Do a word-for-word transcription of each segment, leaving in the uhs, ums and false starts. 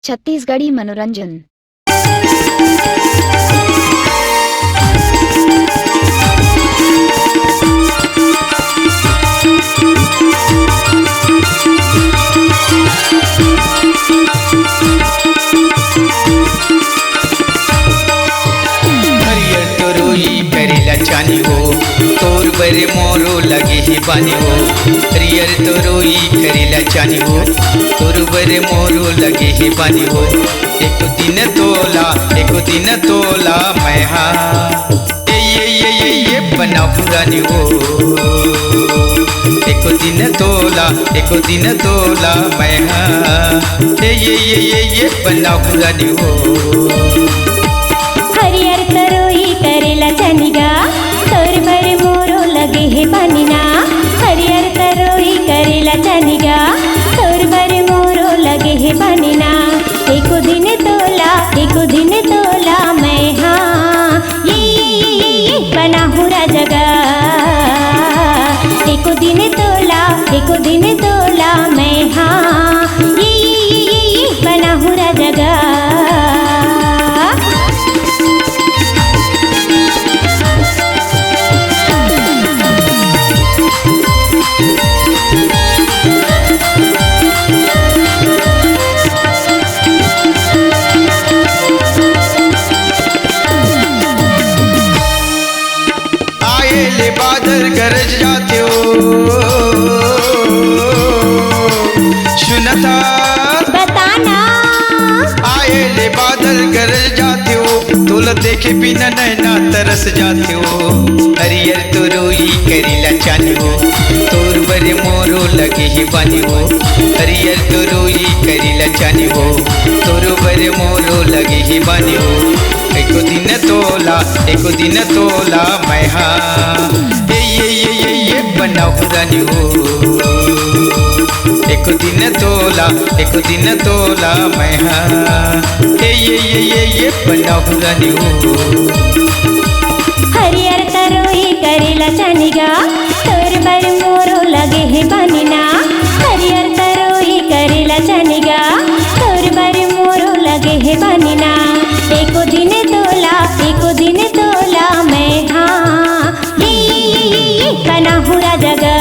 छत्तीसगढ़ी मनोरंजन। हरियर तोरई करेला चानी हो, तोर बर मोरो लगे हे बानी हो। हरियर तोरई करेला चानी हो, तोर बर मोरो लगे हे बानी हो। एको दिन तोला, एको दिन तोला मैं हा, ए ये ये ये ये बनाहूँ रानी हो। एको दिन तोला, एको दिन तोला मैं हा, ए ये ये ये ये बनाहूँ रानी हो। हरियर तरोई करेला चनिगा, तोर बर मोरो लगे हे बानी ना। हरियर तरोई करेला चनिगा, तोर बर मोरो लगे हे बानी ना। एको दिन तोला, एको दिन तोला मैं हा, ये ये ये ये ये बनाहूँ राजा गा। एको दिन तोला, एको दिन तोला मैं हा, ये ये ये ये ये बनाहूँ राजा गा। आए ले बादर गरज जाथे ओ, सुनता बताना। आए ले बादर गरज जाथे ओ, तोला देखे बिना नैना तरस जाथे ओ। हरियर तोरई करेला चानी हो, तोर बर मोरो लगे हे बानी हो। हरियर तोरई करेला चानी हो, तोर बर मोरो लगे हे बानी हो। एको दिन तोला, एको दिन तोला मैं हा, ए ये ये ये ये बनाहूँ रानी हो। एको दिन तोला, एको दिन तोला मैं हा, ए ये ये ये ये बनाहूँ रानी हो। हरियर तरोई करेला चनिगा, तोर बर मोरो लगे हे बानी ना। हरियर तरोई करेला चनिगा, तोर बर मोरो लगे हे बानी ना। एको दिन तोला, एको दिन तोला मैं हा, ये ये ये ये ये बनाहूँ राजा गा।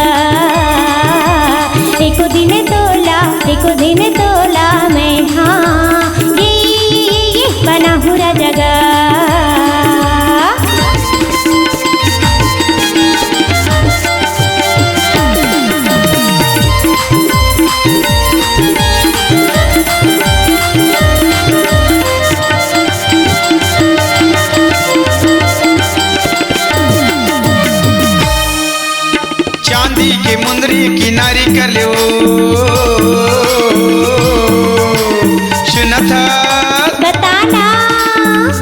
एको दिन तोला, एको दिन तोला मैं हा, ये ये ये ये ये बनाहूँ राजा गा। चांदी के मुंदरी किनारी कर ले ओ, सुनत हा? बताना।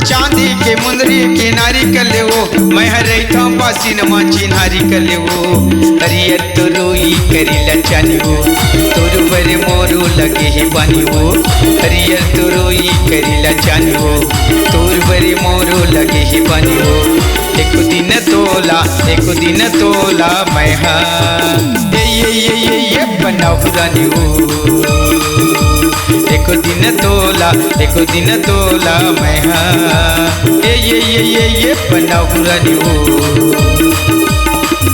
चांदी के मुंदरी किनारी कर ले ओ, मैं हर रहिथौं बासिन मा चिन्हारी कर ले ओ। हरियर तोरई करेला चानी हो, तोर बर मोरो लगे हे बानी हो। हरियर तोरई करेला चानी हो, तोर बर मोरो लगे हे बानी हो। एको दिन तोला, एको दिन तोला मैं हा, ए ये ये ये ये बनाहूँ रानी हो। एको दिन तोला, एको दिन तोला मैं हा, ए ये ये ये ये बनाहूँ रानी हो।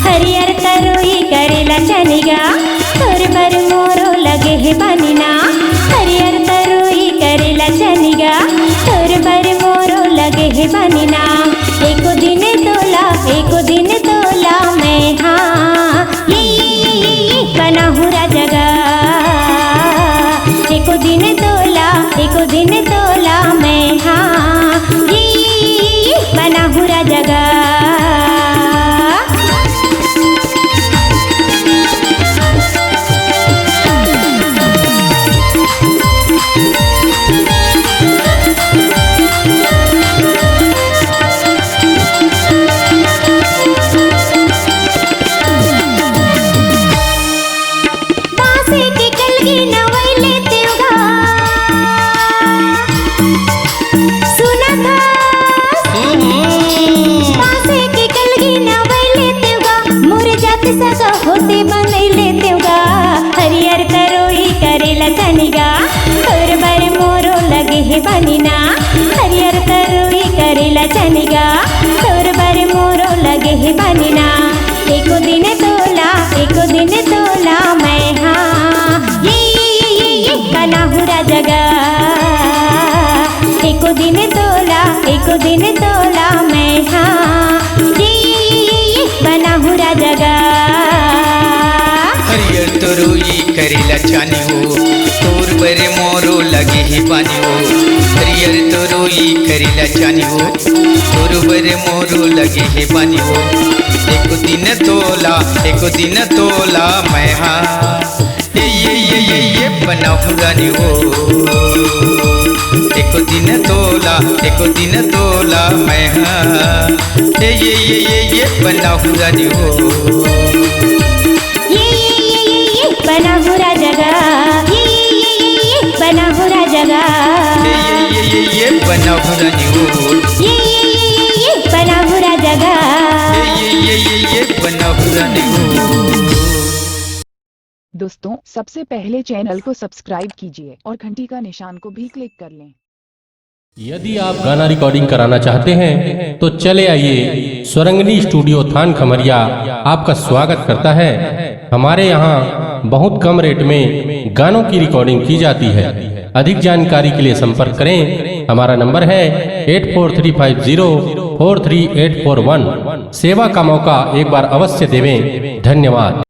हरियर तरोई करेला चनिगा, तोर बर मोरो लगे हे बानी ना। हरियर तरोई करेला चनिगा, तोर बर मोरो लगे हे बानी ना। एको दिन तोला, एको दिन तोला मैं हा, ये ये ये ये ये बनाहूँ राजा गा। एको दिन तोला, एको दिन तोला मैं हा, ये ये ये ये ये बनाहूँ राजा गा। एको दिन तोला, एको दिन तोला मैं हाँ, ये, ये, ये, ये, ये बनाहूँ राजा गा। एको दिन तोला, एको दिन तोला मैं हाँ, ये, ये, ये, ये बनाहूँ राजा गा। हरियर तोरई करेला चानी हो, तोर बर मोरो लगे हे पानी हो। हरियर तोरई करेला चानी हो, तोर बर मोरो लगे हे पानी हो। एको दिन तोला, एको दिन तोला मैं हाँ, ये, ये, ये, ये, ये बनाहूँ रानी हो। एको दिन तोला, एको दिन तोला मैं हाँ, ये, ये, ये, ये, ये बनाहूँ रानी हो। ये, ये, ये, ये, ये बनाहूँ राजा गा। ये, ये, ये, ये, ये बनाहूँ राजा गा। ये, ये, ये, ये, ये बनाहूँ रानी हो। ये, ये, ये, ये, ये बनाहूँ राजा गा। ये, ये, ये, ये, ये बनाहूँ रानी हो। दोस्तों, सबसे पहले चैनल को सब्सक्राइब कीजिए और घंटी का निशान को भी क्लिक कर लें। यदि आप गाना रिकॉर्डिंग कराना चाहते हैं तो चले आइए, स्वरंगनी स्टूडियो थान खमरिया आपका स्वागत करता है। हमारे यहाँ बहुत कम रेट में गानों की रिकॉर्डिंग की जाती है। अधिक जानकारी के लिए संपर्क करें। हमारा नंबर है eight four three five zero four three eight four one. सेवा का मौका एक बार अवश्य देवें। धन्यवाद।